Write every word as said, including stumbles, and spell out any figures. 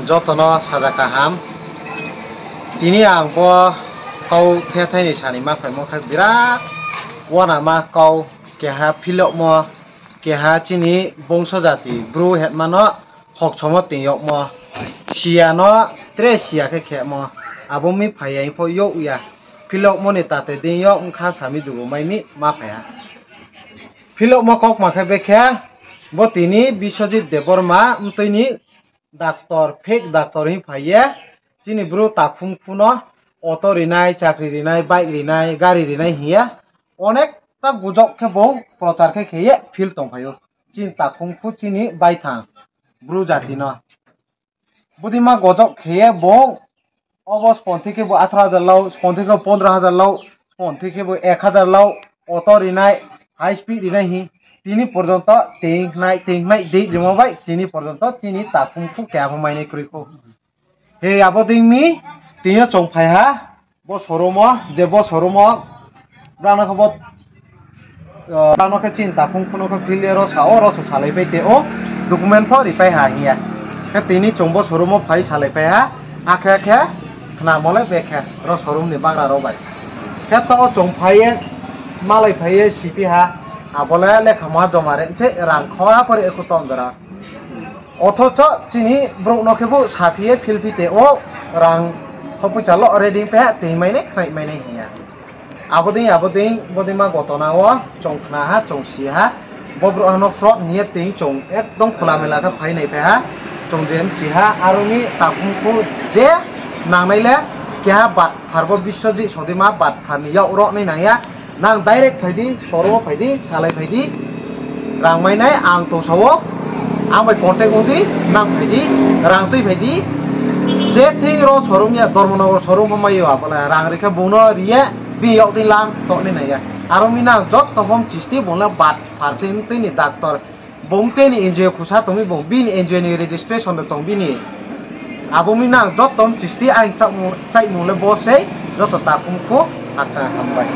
Jotono saja kaham. Tini ang bo kau the thaini sani ma phaimo khe birat uanama kau keha philokmo, keha chini bongso jati bru hetmano hoksomo twi yokmo, siyano tre siya khe khemo, abo mi phaiya pho yok ya, philokmoni tate din yok wngkha sami dubu mai mi ma phaiha. Philokmo kokma khe bekhe bo tini Biswajit Debbarma mtwini doctor, fake doctor hin phaiye, chini bru takhum khuno auto rinai, chakri rinai, bike rinai, gari rinai hiya, onek ta gujok khe bo prochar khe kheye phil tong phaio. Chini takhum khu chini baithang bru jati no. Budi ma gojok kheye bo obo sponthi khe bo atharo hajar lau, sponthi khe pondro hajar lau, sponthi khe bo ek hajar lau, auto rinai, high speed rinai hi, tini porjonto teng hnai, teng hnai dei rimo bai, tini porjonto tini takhum khu khe abo mainai kwrwi khu. He abo ding mi, tini chong phai ha, bo showroom o, je bo showroom o, brano khe bo, ah, brano khe chini takhum khuno khe clear o sa o, ro se salai pai te o, document pho ri pai ha hiya. Khe tini chong bo showroom o phai salai pai ha, akhe akhe khna mole bekhe ro showroom ni bagra ro bai. Khe to o chong phai ye, malai phai ye sipi ha, abole lekha ma joma re, se rang kho ha pore ekhu ton dora. Othocho chini borok no khe bo saphiye philphi te o rang kho puisa lo ready pe tei mai nai khnai mai nai hiya. Aboding aboding bodima gotona o chong khna ha chong si ha. Bo borok hano fraud hiye tei chong ekdom khula mela khe phai nai pe ha. Chong je msi ha aroni takhum khu je nang nai le keha bat pharbo Biswajit Sodima bat pharni yak rok nai nang ya. Nang direct phai di, showroom o phai di, salai phai di. Rang mai nai ang tong sao, ang bai contact wng di, nang phai di, rang twi phai di. Je thing ro showroom ya, Dharmanagar showroom pho mai yo, abole rang rikhe bono riye, bini yok di lam tok ni nai ya. Aro mi nang jotto phom chisti bono bat pharse twi ni doctor. Bo mteni N G O khusa tongwi bo bini N G O ni registration de tong bini. Abo mi nang joto chisti ain chakmung chaimung le bo sei joto takhum khu hakcha hambai.